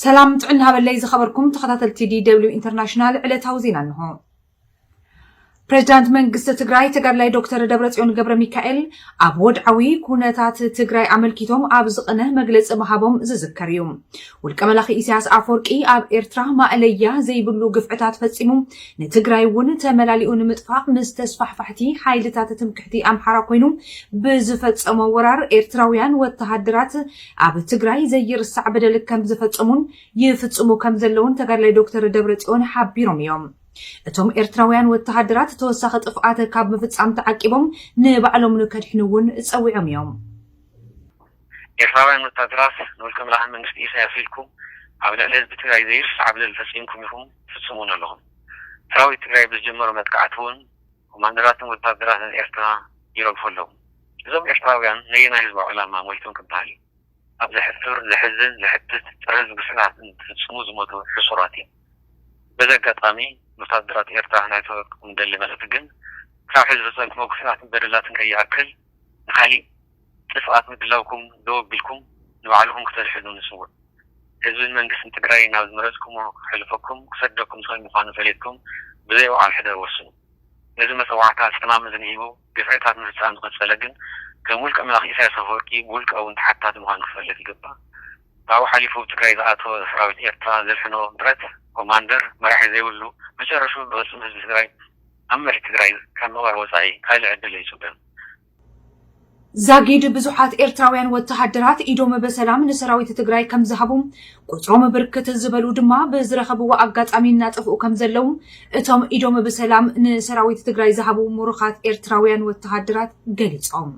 ሰላም ጥዕና ሃበለይ ዝኸበርኩም ተኸታተልቲ ዲ ደብሊው ኢንተርናሽናል ዕለታዊ ዜና እንሆ። ፕሬዚዳንት መንግስቲ ትግራይ ተጋዳላይ ዶክተር ደብረጽዮን ገብረ ሚካኤል ኣብ ወድዓዊ ኩነታት ትግራይ ኣመልኪቶም ኣብ ዝቐነ መግለጺ ምሃቦም ዝዝከር እዩ። ውልቀ መላኺ ኢሳያስ ኣፈወርቂ ኣብ ኤርትራ ማእለያ ዘይብሉ ግፍዕታት ፈጺሙ ንትግራይ እውን ተመላሊኡ ንምጥፋእ ምስ ተስፋሕፋሕቲ ሓይልታት ትምክሕቲ ኣምሓራ ኮይኑ ብዝፈጸሞ ወራር ኤርትራውያን ወተሃደራት ኣብ ትግራይ ዘይርሳዕ በደል ከም ዝፈጸሙን ይፍጽሙ ከም ዘለውን ተጋዳላይ ዶክተር ደብረጽዮን ሓቢሮም እዮም። እቶም ኤርትራውያን ወተሃደራት ተወሳኺ ጥፍኣት ካብ ምፍጻም ተዓቂቦም ንባዕሎም ንከድሕኑ እውን ጸዊዖም እዮም። ኤርትራውያን ወታደራት ንውልቀ መላኺ መንግስቲ ኢሳያስ ኢልኩም ኣብ ልዕሊ ህዝቢ ትግራይ ዘይርሳዕ በደል ፈጺምኩም ኢኹም ትፍጽሙ እውን ኣለኹም። ሰራዊት ትግራይ ብዝጀመሮ መጥቃዕቲ እውን ኮማንደራትን ወታደራትን ኤርትራ ይረግፉ ኣለዉ። እዞም ኤርትራውያን ነየናይ ህዝባዊ ዕላማ ሞይቶም ክበሃል እዩ? ኣብ ዘሕፍር፣ ዘሕዝን፣ ዘሕትት፣ ጸረ ህዝቢ ግፍዕታት እንትፍጽሙ ዝሞቱ ሕሱራት እዮም። በዚ ኣጋጣሚ ንወታደራት ኤርትራ ክነሕልፈኩም ንደሊ መልእኽቲ ግን ካብ ሕዚ ዝፈጸምኩሞ ግፍዕታትን በደላትን ከይኣክል ንኻሊእ ጥፍኣት ምድላውኩም ደው ኣቢልኩም ንባዕልኹም ክተድሕኑ ንጽውዕ። ህዝብን መንግስትን ትግራይ ናብ ዝመረጽኩሞ ከሕልፈኩም ክሰደኩም ዝኽእል ምዃኑ ፈሊጥኩም ብዘይ ወዓል ሕደር ወስኑ። ነዚ መጸዋዕታ ጽማም ዝንሂቡ ግፍዕታት ምፍጻም ዝቐጸለ ግን ከም ውልቀ መላኺ ኢሳያስ ኣፈወርቂ ብውልቀ እውን ተሓታቲ ምዃኑ ክፈልጥ ይግባእ። ካብኡ ሓሊፉ ኣብ ትግራይ ዝኣተወ ሰራዊት ኤርትራ ዘድሕኖ ብረት ኮማንደር መራሒ ዘይብሉ መጨረሽኡ ብቕልጽም ህዝቢ ትግራይ ኣብ መሬት ትግራይ ካብ ምቕባር ወጻኢ ካልእ ዕድል ኣይጽበን። ዛጊድ ብዙሓት ኤርትራውያን ወተሃደራት ኢዶም ብሰላም ንሰራዊት ትግራይ ከም ዝሃቡ ቁጽሮም ብርክት ዝበሉ ድማ ብዝረኸብዎ ኣጋጣሚ እናጠፍኡ ከም ዘለዉ እቶም ኢዶም ብሰላም ንሰራዊት ትግራይ ዝሃቡ ምሩኻት ኤርትራውያን ወተሃደራት ገሊጾም።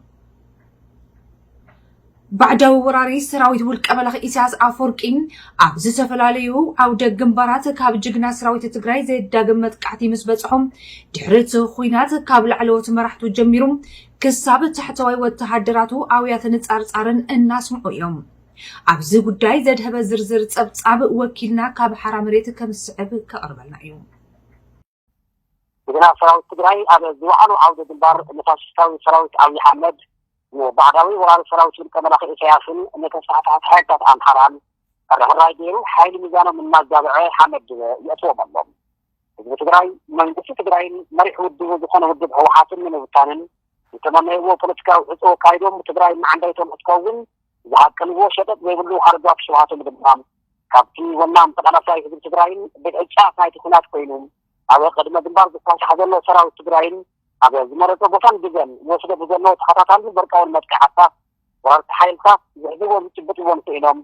ባዕዳዊ ወራሪ ሰራዊት ውልቀ መላኺ ኢሳያስ ኣፈወርቂ ኣብ ዝተፈላለዩ ዓውደ ግንባራት ካብ ጅግና ሰራዊት ትግራይ ዘየዳግም መጥቃዕቲ ምስ በጽሖም ድሕሪ እቲ ኹናት ካብ ላዕለዎት መራሕቱ ጀሚሩ ክሳብ ታሕተዋይ ወተሃደራቱ ኣውያትን ጻርጻርን እናስምዑ እዮም። ኣብዚ ጉዳይ ዘድሀበ ዝርዝር ጸብጻብ ወኪልና ካብ ሓራ መሬት ከም ዝስዕብ ከቕርበልና እዩ። ጅግና ሰራዊት ትግራይ ኣብ ዝወዓሉ ዓውደ ግንባር ንፋሽስታዊ ሰራዊት ኣብይ ኣሕመድ፣ ንባዕዳዊ ወራሪ ሰራዊት ውልቀ መላኺ ኢሳያስን ንተስፋሕፋሕቲ ሓይልታት ኣምሓራን ርሕራይ ገይሩ ሓይሊ ሚዛኖም እናጋብዐ ሓመድ ድበ የእትዎም ኣሎ። ህዝቢ ትግራይ መንግስቲ ትግራይን መሪሕ ውድቡ ዝኾነ ውድብ ህወሓትን ንምብታንን ዝተመነይዎ ፖለቲካዊ ዕፅው ኣካይዶም ትግራይ መዓንዳይቶም ክትከውን ዝሃቀንዎ ሸጠጥ ዘይብሉ ሓረጓት ሽውሃቶም ድማ ካብቲ ወናም ተቃላሳይ ህዝቢ ትግራይን ብዕጫ ናይቲ ኩናት ኮይኑ ኣብ ቅድመ ግንባር ዝኳሻሕ ዘሎ ሰራዊት ትግራይን ኣብ ዝመረፀ ቦታን ግዘን ይወስዶ ብዘሎ ተኸታታልን በርቃውን መጥቃዕትታት ወረርቲ ሓይልታት ዝሕዝዎ ዝጭብጥዎም ስኢኖም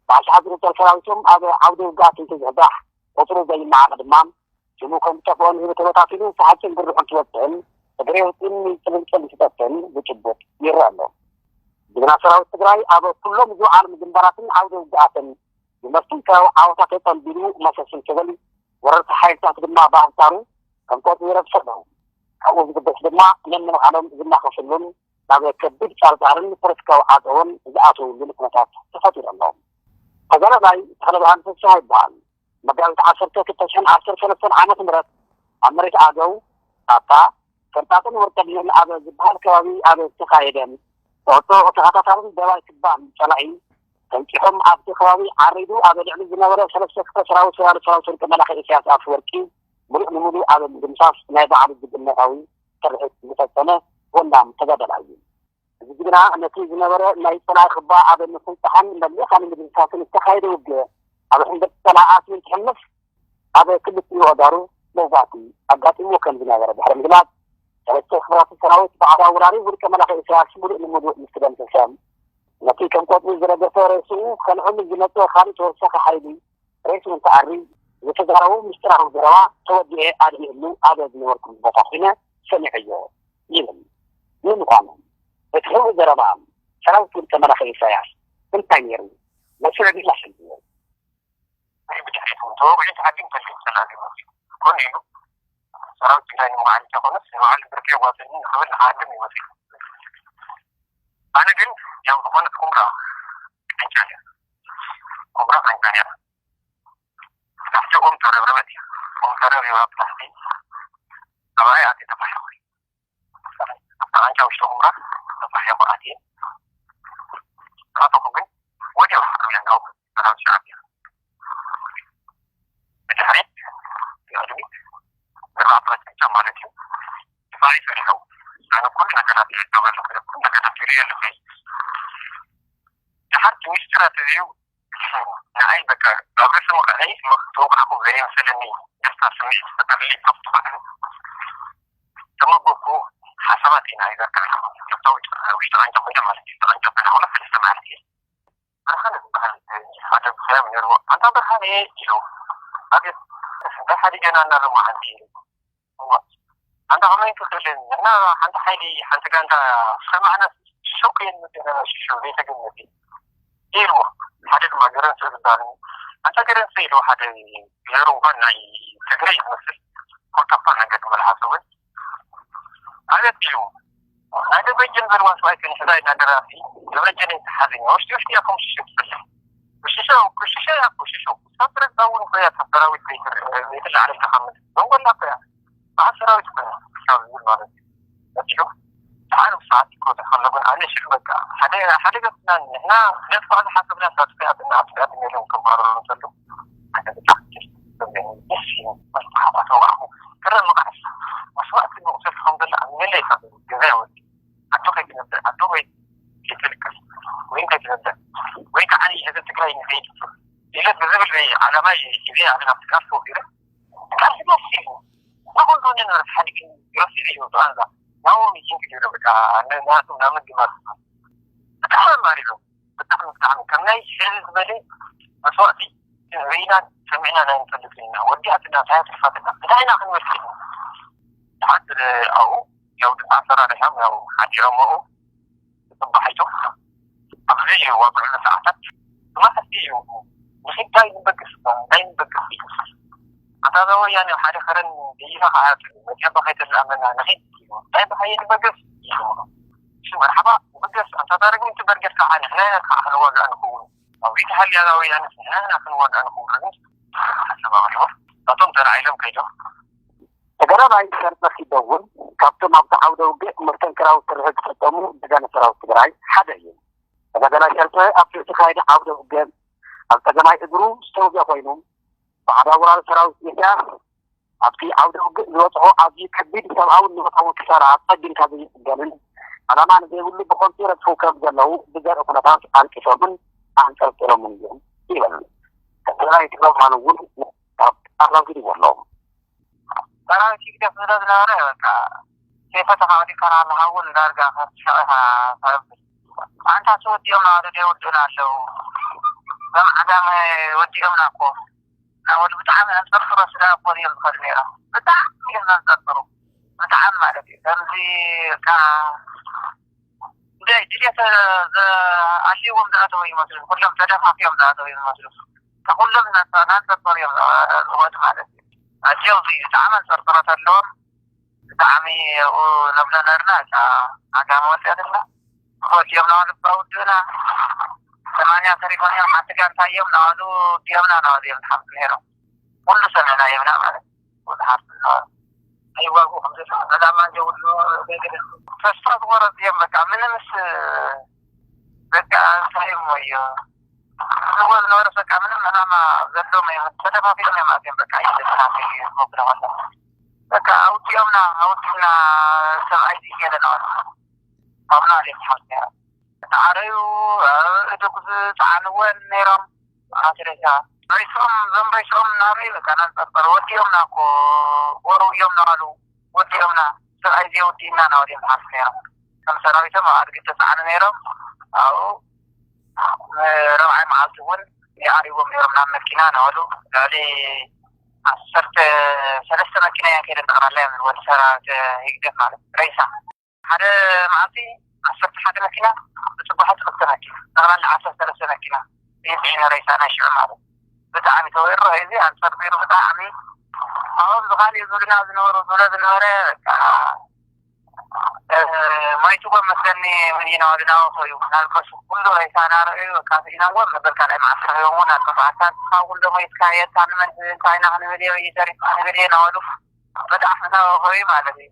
ብኣሽሓት ዝቁፀር ሰራዊቶም ኣብ ዓውደ ውግኣት እንትዝሕባሕ ቁፅሩ ዘይነዓቕ ድማ ሽሙ ከም ዝጠፍኦ ንህዝቢ ተበታቲኑ ሰሓቂን ብርሑን ትወፅእን እግሪ የውፅእን ይፅልምፅል ትጠፍእን ብጭቡጥ ይረአ ኣሎ። ጅግና ሰራዊት ትግራይ ኣብ ኩሎም ዝወዓሉ ግንባራትን ዓውደ ውግኣትን ብመስተንክራዊ ዓወታት ተፀምቢሉ መሰስ እንትብል ወረርቲ ሓይልታት ድማ ብኣንፃሩ ከም ቆፅሚ ይረግፉ ኣለዉ። ካብኡ ዝግደስ ድማ ነንባዕሎም ዝናኸስሉን ናብ ከቢድ ፃርፃርን ፖለቲካዊ ዓፀቦን ዝኣተውሉን ኩነታት ተፈጢሩ ኣሎ። ተጋዳላይ ተኽለብርሃን ፍስሃ ይበሃል። መጋቢት ዓሰርተ ክልተ ሽሕን ዓሰርተ ሰለስተን ዓመተ ምህረት ኣብ መሬት ኣገው፣ ሳታ፣ ፈርጣጥን ወርቀድንን ኣብ ዝበሃል ከባቢ ኣብ ዝተኻየደ ጽቕጥቕ ተኸታታልን ደባይ ክባን ጸላኢ ፈንጪሖም ኣብቲ ከባቢ ዓሪዱ ኣብ ልዕሊ ዝነበረ ሰለስተ ክፍለ ሰራዊት ወራሪ ሰራዊት ውልቀ መላኺ ኢሳያስ ኣፈወርቂ ሙሉእ ንሙሉእ ኣብ ምድምሳስ ናይ ባዕሉ ጅግንነታዊ ስርሒት ዝፈጸመ ወናም ተጋዳላይ እዩ። እዚ ጅግና ነቲ ዝነበረ ናይ ጸላኢ ክባ ኣብ ምፍንጻሕን መሊእኻ ንምድምሳስን ዝተኻየደ ውግእ ኣብ ሕንብርቲ ጸላኢ ኣትዩ እንትሕምስ ኣብ ክልቲኡ ኣእጋሩ መውጋእቲ ኣጋጢምዎ ከም ዝነበረ ድሕሪ ምግላጽ ሰለስተ ክፍላተ ሰራዊት ባዕዳዊ ወራሪ ውልቀ መላኺ ኢሳያስ ሙሉእ ንሙሉእ ምስ ተደምሰሰ ነቲ ከም ቆጽሊ ዝረገፈ ሬስኡ ከልዕል ዝመጸ ካሊእ ተወሳኺ ሓይሊ ሬስኡ እንትኣሪ ዝተዛረቦ ምስጢራዊ ዘረባ ተወዲኤ ኣድሚዕሉ ኣብ ዝነበርኩሉ ቦታ ኮይነ ሰሚዐዮ ይብል። ንምዃኑ እቲ ሕቡእ ዘረባ ሰራዊት ውልቀ መላኺ ኢሳያስ እንታይ ነይሩ? መስርዕ ዲላ ሕልዎ? ናይ ብድሕሪት እውን ተወግዒ ተዓዲም ከልክም ጸላእቲ ይመስሉ። ኮነ ኢሉ ሰራዊት ትግራይ ንመዓል እንተኾነስ ንበዓል ብርቂ የዋፅእኒ ንኽብል ንክሃድም ይመስሉ። ኣነ ግን ያው ዝኾነት ኩምራ ቃንጫ እያ። ኩምራ ቃንጫ እያ። ታሕቲ ኦም ተረብረበት እያ። ኦም ተረብሪባ ብታሕቲ ኣባይ ኣትየ ተፋሒኹ። ኣብታ ቃንጫ ውሽጢ ኩምራ ተፋሒኹ ኣትየ። ኣተኹ ግን ወዲያው ሓርያ እንዳው ሰራዊት ሻዕብያ ኣብ ልዕሊ ገበሉ ክልኩም ተከታቲሉ የለኹ። ድሓር እቲ ሚስጥራት እዚዩ ንዓይ በቃ ኣብ ርእሲ ምኽዓይ ተወቃዕኩ ዘይመስለኒ። ደስታ ስምዒት ዝፈጠረለይ ካብቲ በዓል ተመገብኩ ሓሳባት ኢና ይዘክር። ኣብታ ውሽጢ ቃንጫ ኮይነ ማለት እዩ። ቃንጫ ኮይነ ሁለት ክልተ ማለት እዩ። ብርሃነ ዝበሃል ሓደ ብኸያም ነይርዎ። ኣንታ ብርሃነ ኢሉ። ኣቤት፣ እንታይ ሓዲገና እናለማዓንቲ። ኣንታ ከመይ ትኽእልን? ንሕና ሓንቲ ሓይሊ፣ ሓንቲ ጋንታ ሰማዕና ሸው ከየንምገና ሽሹ ዘይተገመተ ኢልዎ። ሓደ ድማ ገረንሰ ዝበሃል፣ ኣንታ ገረንሰ ኢልዎ ሓደ ነይሩ፣ እንኳን ናይ ትግራይ ዝመስል ኮልታፋ ነገር መልሓሱ እውን ኣቤት ኢልዎ። ናይ ደበጀን በልዋ ሰብኣይ ክንሕዛ ኢና ደራሲ ደበጀን ኣይተሓዝን። ውሽጢ ውሽጢ እያ ከም ሽሹ ትፈልሕ። ኩሽሾ፣ ኩሽሾ እያ፣ ኩሽሾ። ክሳብ ትረግጣ እውን እኮ እያ፣ ካብ ሰራዊት ዘይትር-፣ ዘይትላዓል ተኻምል። መንጎላ እኮ እያ። በዓል ሰራዊት እኮ እያ፣ ክሳብ ዝብል ማለት እዩ። መፂኡ፣ ሰዓት ብሰዓት እኮ ተኸለጉ። ኣነ ሽዑ በቃ፣ ሓደ፣ ሓደ ገብትና ንሕና፣ ንሕና እኳ ዝሓሰብና፣ ሳትፊ ኣትና፣ ኣብቲ ኣትና ኢሎም ክባረሩ እንከለዉ፣ ኣነ ብጣዕሚ ደስ ይብል። ደስ ይብል። መስዋዕት ኣተባዕኹ። ክረ መቃዕስ፣ መስዋዕት ንቑሰል ከም ዘሎ፣ ኣብ መለይ ካብ ገዛ ይወፅእ። ኣዶ ከይትነብር፣ ኣዶ ወይ ከይትልቅስ፣ ወይ ከይትነብር፣ ወይ ከዓ እዚ ትግራይ ንኸይድ ኢለ ብዝብል ዓላማ እዩ ሒዘ ኣነ ናብቲ ቃልሲ ወፊረ። ቃልሲ ደስ ኢሉ። ንኹሉ ንንብረት ሓዲግ ረሲዐ እዩ ዝዋንዛ። ናዎም ይንክ ይብሎ በቃ፣ ን-፣ ናቱ ናምን ግማት። ብጣዕሚ ማሪሩ። ብጣዕሚ፣ ብጣዕሚ። ከም ናይ ሕዚ ዝበለ መስዋእቲ ርኢናን ሰሚዕናን ኣይንፈልጥን ኢና። ወዲኣትና፣ እንታይ ኣትርፋትና? እንታይ ኢና ክንበልዕ? ደሓር ኣብኡ፣ ያው፣ ኣፈራሪሖም፣ ያው፣ ሓዲሮም ኣብኡ። ጽባሒቱ ኣብዚ ወግዕሉ ሰዓታት ብመዓልቲ እዩ። ንኺድ እንታይ ንበግስ፣ እንታይ ንበግስ እዩ። ኣታ እዛ ወያነ ሓደ ኸረን ደይና ኸዓ መጽያባ ከይተላእመና ንኺድ እዩ። እንታይ ብሃየ ንበግስ እዩ። እሺ፣ መርሓባ፣ ንበግስ። ኣንታ ዳርግም ትበርገስ ከዓ ንሕና ኢና ከዓ ክንዋጋእ ንኸውን። ኣብ ቤት ሓልያ እዛ ወያነ ንሕና ኢና ክንዋጋእ ንኸውን። ኣሰማምዕዎ። ናቶም ተራዒሎም ከይዶም። ተጋዳላይ ሸርፈ ኪደውን ካብቶም ኣብቲ ዓውደ ውግእ መስተንክራዊ ስርሒ ዝፈጸሙ ጀጋኑ ሰራዊት ትግራይ ሓደ እዩ። ተጋዳላይ ሸርፈ ኣብቲ ዝተኻየደ ዓውደ ውግእ ኣብ ጸገማይ እግሩ ዝተወግአ ኮይኑ፣ ብሓዳ ወራሪ ሰራዊት ኢትዮጵያ ኣብቲ ዓውደ ውግእ ዝበጽሖ ኣዝዩ ከቢድ ሰብኣውን ንብረታውን ክሳራ ኣጸጊምካ ዘይጽገንን፣ ዕላማ ንዘይብሉ ብኸንቱ ይረግፉ ከም ዘለዉ ብዘርኢ ኩነታት ኣልቂሶምን ኣንጠርጢሮምን እዮም ይብል። ተጋዳላይ ክብረብርሃን እውን ካብ ኣራጒድ ይበሎ። ሰራዊት ህግደፍ ዝብሎ ዝነበረ በቃ ከይፈተኻ ወዲቕካ እናሃለኻ እውን ዳርጋ ክትስሕቕ ኢኻ ተብል። ኣንታ ተወዲኦም ናባዶ ደይወድኡና ኣለዉ። ከም ዓጋመ ወዲኦምና እኮ። ናባዶ ብጣዕሚ ኣንጠርጥሮ ስለ እኮ እዮም ዝኸዱ ነይሮም። ብጣዕሚ እዮም ዘንጠርጥሩ። ብጣዕሚ ማለት እዩ። ከምዚ በቃ እንደ ድሌት ኣልዎም ዝኣተው ይመስሉ። ኩሎም ተደፋፊኦም ዝኣተው ይመስሉ። ከኩሎም ናንጠርጠር እዮም ዝወጡ ማለት እዩ። ኣዝዮም ብጣዕሚ ኣንጠርጥሮት ኣለዎም። ብጣዕሚ ኣብኡ ነብሎ ነርና እታ ዓጋመ ወፂኣትና። ወፂኦም ናባልባ ውድእና ሰማንያ ተሪፎም እዮም። ሓንቲ ጋንታ እዮም ናባሉ ወፂኦምና ናባሉ እዮም ዝሓልፉ ነይሮም። ኩሉ ሰሚዕና የብና ማለት እዩ። ብዙሓት ኣይዋግኡ ከም ዘለዉ ዕላማ የብሉ። ተስፋ ዝቆረፅ እዮም። በቃ ምንምስ በቃ እንታይ እሞ እዩ ዝብሎ ዝነበረ በቃ ምንም ዕላማ ዘለዎም እዮም። ተደፋፊኦም እዮም ኣትዮም በቃ ይደስታፊ ክብሎ ከሎ በቃ ኣውዲኦምና ኣውዲና ሰብኣይ ዝገለ ናባሉ ካብና እዮም ሓፍ ነይሮም። ተዓረዩ እድጉ ዝፀዓንወን ነይሮም። ኣትሬሳ ሬስኦም ዞም ሬስኦም እናርዩ በቃ ናንፀርፀሩ ወዲኦምና እኮ ወሩ እዮም ናባሉ ወዲኦምና ሰብኣይ ዘይወዲእና ናባሉ እዮም ዝሓልፉ ነይሮም። ከም ሰራዊቶም ኣብ ኣድጊ ተፃዕኑ ነይሮም። ኣብኡ ንረብዓይ መዓልቲ እውን ይኣርይዎም ነይሮም ናብ መኪና ናባሉ ልዕሊ ዓሰርተ ሰለስተ መኪና እየን ከይደን ጠቕላላ እዮም ወዲ ሰራዊት ህግደፍ ማለት ሬሳ ሓደ መዓልቲ ዓሰርተ ሓደ መኪና ብፅባሒት ክልተ መኪና ጠቕላላ ዓሰርተ ሰለስተ መኪና ይፅዒነ ሬሳ ናይ ሽዑ ማለት ብጣዕሚ ተወይሩ እዚ ኣንፀርፂሩ ብጣዕሚ ኣብኦም ዝካሊእ ዝብልና ዝነበሩ ዝብሎ ዝነበረ በቃ ሞይትዎም መስለኒ። መን ኢና ወድና ኮይኑ ናልቀሱ ኩሉ ሬሳ ናረኣዩ በቃ ስኢናዎም ነበር ካልኣይ መዓልቲ ረኺቦም እውን ኣልቀሱ ኣታ ንስኻ ኩሉ ዶ ሞይትካ የታ ንመን እንታይ ኢና ክንብል እየ ወይ ተሪፍካ ክንብል እየ ናበሉ በጣዕሚ ናበኾዩ ማለት እዩ።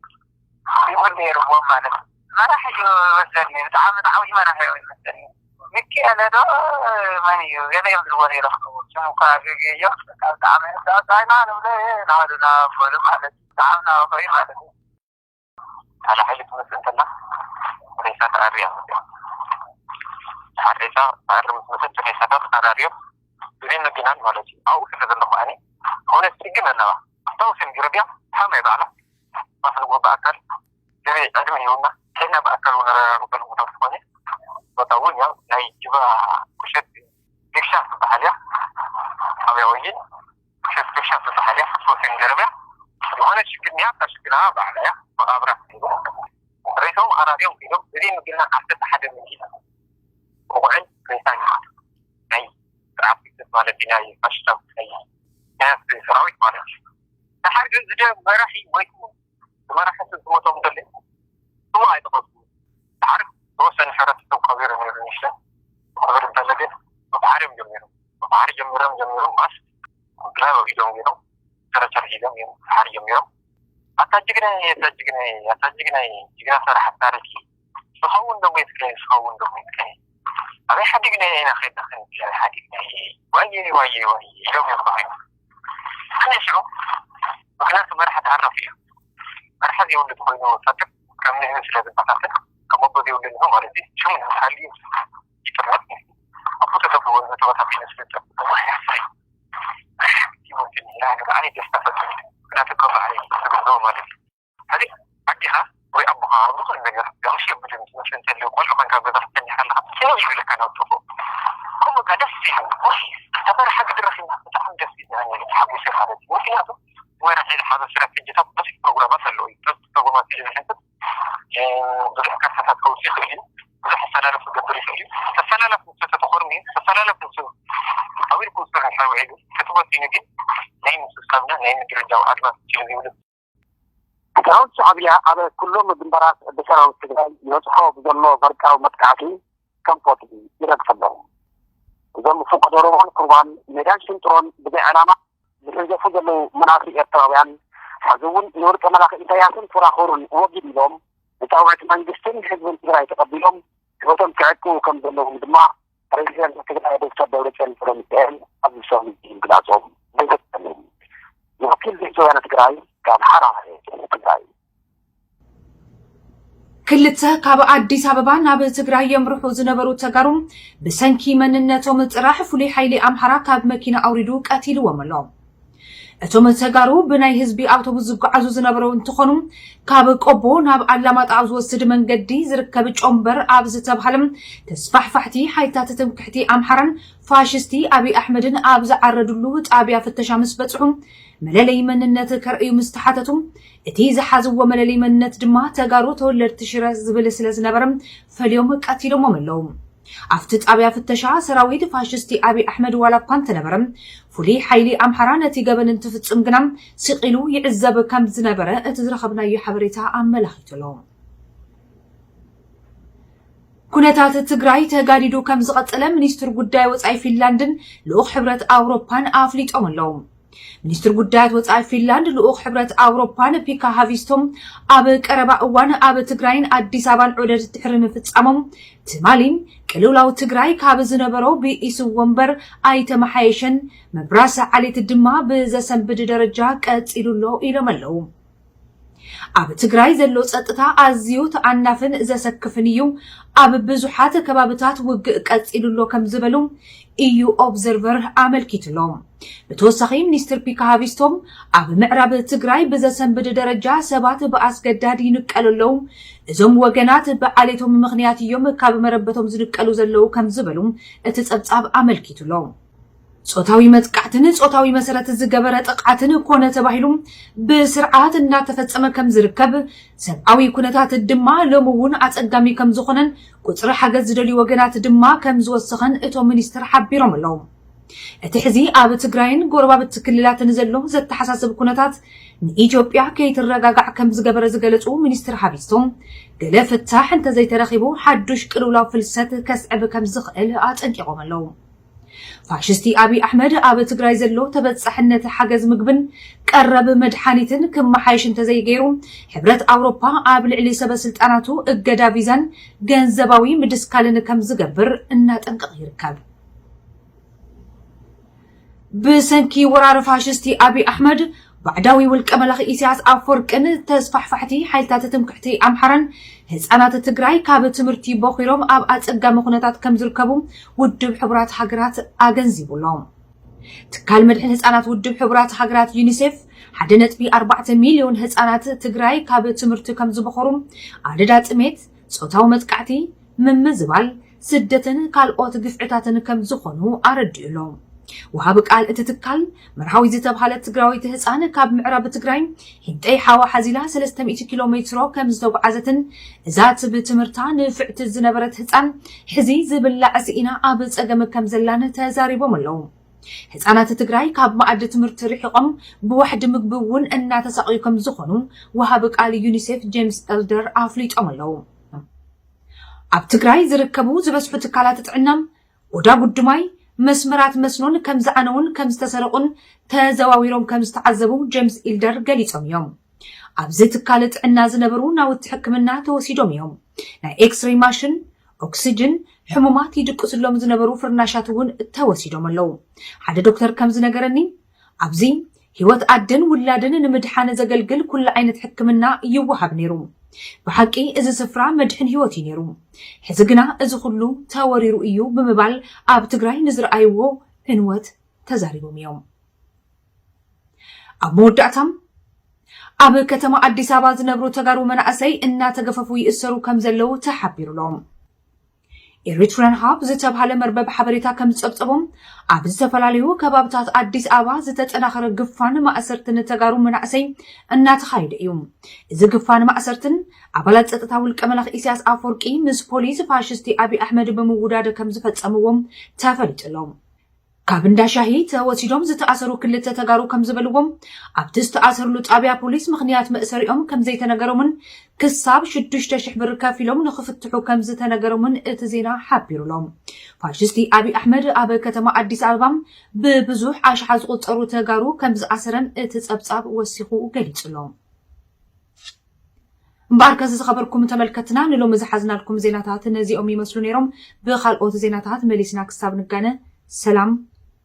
ይኹን ነይርዎም ማለት እዩ። መራሒ እዩ መስለኒ። ብጣዕሚ ብጣዕሚ መራሒ እዩ መስለኒ። ሚኪኤለ ዶ መን እዩ ገለ እዮም ዝብልዎ ነይሮም። ስሙ እኳ ኣግርግዮ ብጣዕሚ ፃፃይና ንብሎ ናበሉ ናበሉ ማለት እዩ። ብጣዕሚ ናበኾዩ ማለት እዩ። ኣነ ሓይሊ ትመስል እንተላ ሬሳ ተኣርያ። ድሓር ሬሳ ተኣሪ ምስ መሰት ሬሳታት ተኣራርዮም ብዘይ ምግናን ማለት እዩ። ኣብኡ ስለ ዘለኹ ኣነ፣ ሆነስቲ ግን ኣለዋ። ኣብታ ወሰን ጅረቢያ ሓማይ ባዕላ፣ ማሕንጎ ብኣካል፣ ግዜ ዕድመ ይሁንና፣ ከይድና ብኣካል እውን ነረጋግጸሉ ቦታ ዝኾነ፣ ቦታ እውን ያው ናይ ጅባ ቁሸት ዲክሻ ትበሃል እያ። ኣብያ ወይን ቁሸት ዲክሻ ትበሃል እያ። ወሰን ጀረቢያ ዝኾነ ሽግር እያ፣ እታ ሽግር ባዕላ እያ። መቓብራ ሒዞም፣ ሬሳኦም ኣራርዮም ሒዞም፣ ብዘይ ምግናን ዓሰርተ ሓደ መኪና፣ ውቑዕን ሬሳን ይሓቱ። ናይ ስርዓት ስደት ማለት እዩ፣ ናይ ፋሽስታዊ ናይ፣ ናይ ሰራዊት ማለት እዩ። ድሓር ግን ዝደ መራሒ ወይ መራሒ ዝሞቶም ዘሎ ስሙ ኣይጠቐስኩ። ድሓር ዝተወሰነ ሕብረተሰብ ቀቢሩ ነይሩ፣ ንእሽተን ቀብር እንተለ ግን ብባሕሪ እዮም ጀሚሮም። ብባሕሪ ጀሚሮም፣ ጀሚሮም ማስ ግላብ ኣቢሎም ገይሮም፣ ቸረቸር ሒዞም እዮም ብባሕሪ ጀሚሮም። ኣታ ጅግናይ፣ ኣታ ጅግናይ፣ ኣታ ጅግናይ፣ ጅግና ሰራሕት ታሪክ። ዝኸውን ዶ ሞይትከ፣ ዝኸውን ዶ ሞይትከ? ኣበይ ሓዲግናዮ ኢና ከይድና ክንብል፣ ኣበይ ሓዲግናዮ? ዋየ፣ ዋየ፣ ዋየ ኢሎም እዮም ብዓይኑ። ኣነ ሽዑ፣ ምኽንያቱ መራሒ ተሃረፍ እዩ። መራሒ ዘይብሉ ተኾይኑ ወታደር ከም ንህቢ ስለ ዝበታተን፣ ከም ኣቦ ዘይብሉ ንህቢ ማለት እዩ። ሽሙ ንዝሓሊ ይጥርነፍ። ኣቦ ተተብሎ ንተባታቲነ ስለ ዝጠብቅ፣ ዋይ ኣሳይ። ይሞትን ኢላ ንብዓይ ደስታ ፈጥሩ። ምኽንያቱ ከም ብዓይ ዝግብሮ ማለት እዩ። ሕዚ ኣዴኻ ወይ ኣቦኻ ኣብ ዝኾነ ነገር ጋሽ የብልን ዝመስል እንተልዩ፣ ቆልዑ ኮንካ ኣብ ገዛ ክትተኛ ከለኻ ስለ ይብለካ ናብ ጥፉእ። ከምኡ በቃ ደስ ይብል። ወይ፣ ተፈርሓ ግዲ ረኺብና ብጣዕሚ ደስ ይብለኒ፣ ተሓጒሰ ማለት እዩ። ምኽንያቱ ወረ ሕዚ ሓደ ስራሕ ሕጂታት ብዙሕ ፕሮግራማት ኣለዉ እዩ። ብዙሕ ፕሮግራማት እዩ ዝሕትት። እ፣ ብዙሕ ካርታታት ከውፅእ ይኽእል እዩ። ብዙሕ ኣሰላልፍ ክገብር ይኽእል እዩ። ተሰላልፍ ንሱ ተተኾርሚ፣ ተሰላልፍ ንሱ ኣዊል ክውፅእ እንድሕር ውዒሉ፣ ተተወሲኑ ግን ናይ ምምስሳልና ናይ ምድርጃው ኣድማስ ስለ ዘይብሉ፣ ሰራዊት ሻዕብያ ኣብ ኩሎም ግንባራት ብሰራዊት ትግራይ ይበፅሖ ብዘሎ በርቃዊ መጥቃዕቲ ከም ቆጽሊ ይረግፍ ኣሎ። እዞም ፍቆዶ ሮቦን ኩርባን ሜዳን ሽንጥሮን ብዘይ ዕላማ ዝሕንዘፉ ዘለዉ መናእሰይ ኤርትራውያን ሕዚ እውን ንውልቀ መላኺ ኢሳያስን ፍራኾሩን ወጊድ ኢሎም ንፃውዒት መንግስትን ህዝብን ትግራይ ተቐቢሎም ህይወቶም ክዕቅቡ ከም ዘለዎም ድማ ፕሬዚደንት ትግራይ ዶክተር ደብረፅዮን ገብረሚካኤል ኣብዚ ሰሙን ምግላፆም ኣይዘነጋዕን። ወኪል ቪኦኤ ትግራይ ካብ ሓራ ትግራይ። ክልተ ካብ ኣዲስ ኣበባ ናብ ትግራይ የምርሑ ዝነበሩ ተጋሩ ብሰንኪ መንነቶም ጥራሕ ፍሉይ ሓይሊ ኣምሓራ ካብ መኪና ኣውሪዱ ቀቲልዎም ኣሎ። እቶም ተጋሩ ብናይ ህዝቢ ኣውቶቡስ ዝጓዓዙ ዝነበሩ እንትኾኑ፣ ካብ ቆቦ ናብ ኣላማጣ ኣብ ዝወስድ መንገዲ ዝርከብ ጮምበር ኣብ ዝተብሃለ ተስፋሕፋሕቲ ሓይልታት ትምክሕቲ ኣምሓራን ፋሽስቲ ኣብይ ኣሕመድን ኣብ ዝዓረድሉ ጣብያ ፍተሻ ምስ በፅሑ፣ መለለይ መንነት ከርእዩ ምስ ተሓተቱ፣ እቲ ዝሓዝዎ መለለይ መንነት ድማ ተጋሩ ተወለድቲ ሽረ ዝብል ስለ ዝነበረ ፈልዮም ቀቲሎሞም ኣለዉ። ኣብቲ ጣብያ ፍተሻ ሰራዊት ፋሽስቲ ኣብይ ኣሕመድ ዋላ እኳ እንተነበረ፣ ፍሉይ ሓይሊ ኣምሓራ ነቲ ገበን እንትፍፅም ግና ስቕ ኢሉ ይዕዘብ ከም ዝነበረ እቲ ዝረኸብናዮ ሓበሬታ ኣመላኺቱ ኣሎ። ኩነታት ትግራይ ተጋዲዱ ከም ዝቐጸለ ሚኒስትር ጉዳይ ወጻኢ ፊንላንድን ልኡኽ ሕብረት ኣውሮፓን ኣፍሊጦም ኣለዉ። ሚኒስትር ጉዳያት ወጻኢ ፊንላንድ ልኡኽ ሕብረት ኣውሮፓን ፒካ ሃቪስቶ ኣብ ቀረባ እዋን ኣብ ትግራይን ኣዲስ ኣበባን ዑደት ድሕሪ ምፍጻሞም ትማሊ ቅልውላው ትግራይ ካብ ዝነበሮ ብኢሱ ወንበር ኣይተመሓየሸን፣ ምብራስ ዓሌት ድማ ብዘሰንብድ ደረጃ ቀጺሉ ኣሎ ኢሎም ኣለዉ። ኣብ ትግራይ ዘሎ ጸጥታ ኣዝዩ ተኣናፍን ዘሰክፍን እዩ። ኣብ ብዙሓት ከባብታት ውግእ ቀጺሉ ኣሎ ከም ዝበሉ ኢዩ ኦብዘርቨር ኣመልኪቱ ኣሎ። ብተወሳኺ ሚኒስትር ፒካ ሃቪስቶም ኣብ ምዕራብ ትግራይ ብዘሰንብድ ደረጃ ሰባት ብኣስገዳድ ይንቀሉ ኣለዉ። እዞም ወገናት ብዓሌቶም ምኽንያት እዮም ካብ መረበቶም ዝንቀሉ ዘለዉ ከም ዝበሉ እቲ ጸብጻብ ኣመልኪቱ ኣሎ። ጾታዊ መጥቃዕትን ጾታዊ መሰረት ዝገበረ ጥቕዓትን ኮነ ተባሂሉ ብስርዓት እናተፈጸመ ከም ዝርከብ፣ ሰብኣዊ ኩነታት ድማ ሎሚ እውን ኣጸጋሚ ከም ዝኾነን ቁጽሪ ሓገዝ ዝደልዩ ወገናት ድማ ከም ዝወሰኸን እቶም ሚኒስትር ሓቢሮም ኣለዉ። እቲ ሕዚ ኣብ ትግራይን ጎረባብቲ ክልላትን ዘሎ ዘተሓሳስብ ኩነታት ንኢትዮጵያ ከይትረጋጋዕ ከም ዝገበረ ዝገለጹ ሚኒስትር ሓቢስቶም፣ ገለ ፍታሕ እንተዘይተረኺቡ ሓዱሽ ቅልውላው ፍልሰት ከስዕብ ከም ዝኽእል ኣጠንቂቖም ኣለዉ። ፋሽስቲ ኣብይ ኣሕመድ ኣብ ትግራይ ዘሎ ተበጻሕነት ሓገዝ ምግብን ቀረብ መድሓኒትን ክመሓየሽ እንተዘይገይሩ ሕብረት ኣውሮፓ ኣብ ልዕሊ ሰበ ስልጣናቱ እገዳ ቪዛን ገንዘባዊ ምድስካልን ከም ዝገብር እናጠንቀቐ ይርከብ። ብሰንኪ ወራር ፋሽስቲ ኣብይ ኣሕመድ ባዕዳዊ ውልቀ መላኺ ኢሳያስ ኣፈወርቅን ተስፋሕፋሕቲ ሓይልታት ትምክሕቲ ኣምሓራን ህፃናት ትግራይ ካብ ትምህርቲ ቦኺሮም ኣብ ኣፀጋሚ ኩነታት ከም ዝርከቡ ውድብ ሕቡራት ሃገራት ኣገንዚቡ ኣሎ። ትካል መድሕን ህፃናት ውድብ ሕቡራት ሃገራት ዩኒሴፍ ሓደ ነጥቢ ኣርባዕተ ሚልዮን ህፃናት ትግራይ ካብ ትምህርቲ ከም ዝበኾሩ፣ ኣደዳ ጥሜት፣ ፆታዊ መጥቃዕቲ፣ ምምዝባል፣ ስደትን ካልኦት ግፍዕታትን ከም ዝኾኑ ኣረዲኡ ኣሎ። ወሃቢ ቃል እቲ ትካል መርሃዊ ዝተብሃለት ትግራወይቲ ህፃን ካብ ምዕራብ ትግራይ ሂንጠይ ሓዋ ሓዚላ ሰለስተ ሚእቲ ኪሎ ሜትሮ ከም ዝተጓዓዘትን እዛ ትብ ትምህርታ ንፍዕቲ ዝነበረት ህፃን ሕዚ ዝብላዕ ስኢና ኣብ ፀገም ከም ዘላን ተዛሪቦም ኣለዉ። ህፃናት ትግራይ ካብ መኣዲ ትምህርቲ ርሒቖም ብዋሕዲ ምግቢ እውን እናተሳቕዩ ከም ዝኾኑ ወሃቢ ቃል ዩኒሴፍ ጄምስ ኤልደር ኣፍሊጦም ኣለዉ። ኣብ ትግራይ ዝርከቡ ዝበዝሑ ትካላት ጥዕና፣ ጎዳጉዲ ማይ፣ መስመራት መስኖን ከም ዝዓነውን ከም ዝተሰረቑን ተዘዋዊሮም ከም ዝተዓዘቡ ጄምስ ኢልደር ገሊጾም እዮም። ኣብዚ ትካል ጥዕና ዝነበሩ ናውቲ ሕክምና ተወሲዶም እዮም። ናይ ኤክስሬይ ማሽን፣ ኦክስጅን፣ ሕሙማት ይድቅስሎም ዝነበሩ ፍርናሻት እውን ተወሲዶም ኣለዉ። ሓደ ዶክተር ከም ዝነገረኒ፣ ኣብዚ ህይወት ኣደን ውላድን ንምድሓን ዘገልግል ኩሉ ዓይነት ሕክምና ይወሃብ ነይሩ። ብሓቂ እዚ ስፍራ መድሕን ህይወት እዩ ነይሩ። ሕዚ ግና እዚ ኩሉ ተወሪሩ እዩ ብምባል ኣብ ትግራይ ንዝረኣይዎ ዕንወት ተዛሪቦም እዮም። ኣብ መወዳእታ ኣብ ከተማ ኣዲስ ኣበባ ዝነብሩ ተጋሩ መናእሰይ እናተገፈፉ ይእሰሩ ከም ዘለዉ ተሓቢሩ ኣሎ። ኤሪትሪያን ሃብ ዝተብሃለ መርበብ ሓበሬታ ከም ዝጸብጸቦም ኣብ ዝተፈላለዩ ከባብታት ኣዲስ ኣበባ ዝተጠናኸረ ግፋን ማእሰርትን ተጋሩ መናእሰይ እናተኻየደ እዩ። እዚ ግፋን ማእሰርትን ኣባላት ጸጥታ ውልቀ መላኽ ኢሳያስ ኣፈወርቂ ምስ ፖሊስ ፋሽስቲ ኣብይ ኣሕመድ ብምውዳድ ከም ዝፈጸምዎም ተፈሊጡ ኣሎ። ካብ እንዳ ሻሂ ተወሲዶም ዝተኣሰሩ ክልተ ተጋሩ ከም ዝበልዎም፣ ኣብቲ ዝተኣሰርሉ ጣብያ ፖሊስ ምኽንያት መእሰሪኦም ከም ዘይተነገሮምን ክሳብ ሽዱሽተ ሽሕ ብር ከፊሎም ንኽፍትሑ ከም ዝተነገሮምን እቲ ዜና ሓቢሩ ኣሎ። ፋሽስቲ ኣብይ ኣሕመድ ኣብ ከተማ ኣዲስ ኣበባ ብብዙሕ ኣሽሓት ዝቑጸሩ ተጋሩ ከም ዝኣሰረን እቲ ጸብጻብ ወሲኹ ገሊጹ ኣሎ። እምበኣርከ ዝኸበርኩም ተመልከትና ንሎሚ ዝሓዝናልኩም ዜናታት ነዚኦም ይመስሉ ነይሮም። ብኻልኦት ዜናታት መሊስና ክሳብ ንጋነ ሰላም፣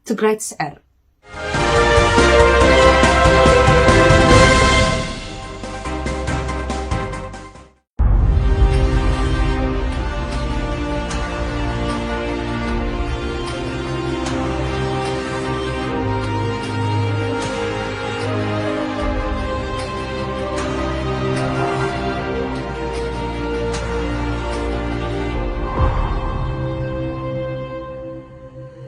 ትግራይ ትስዕር።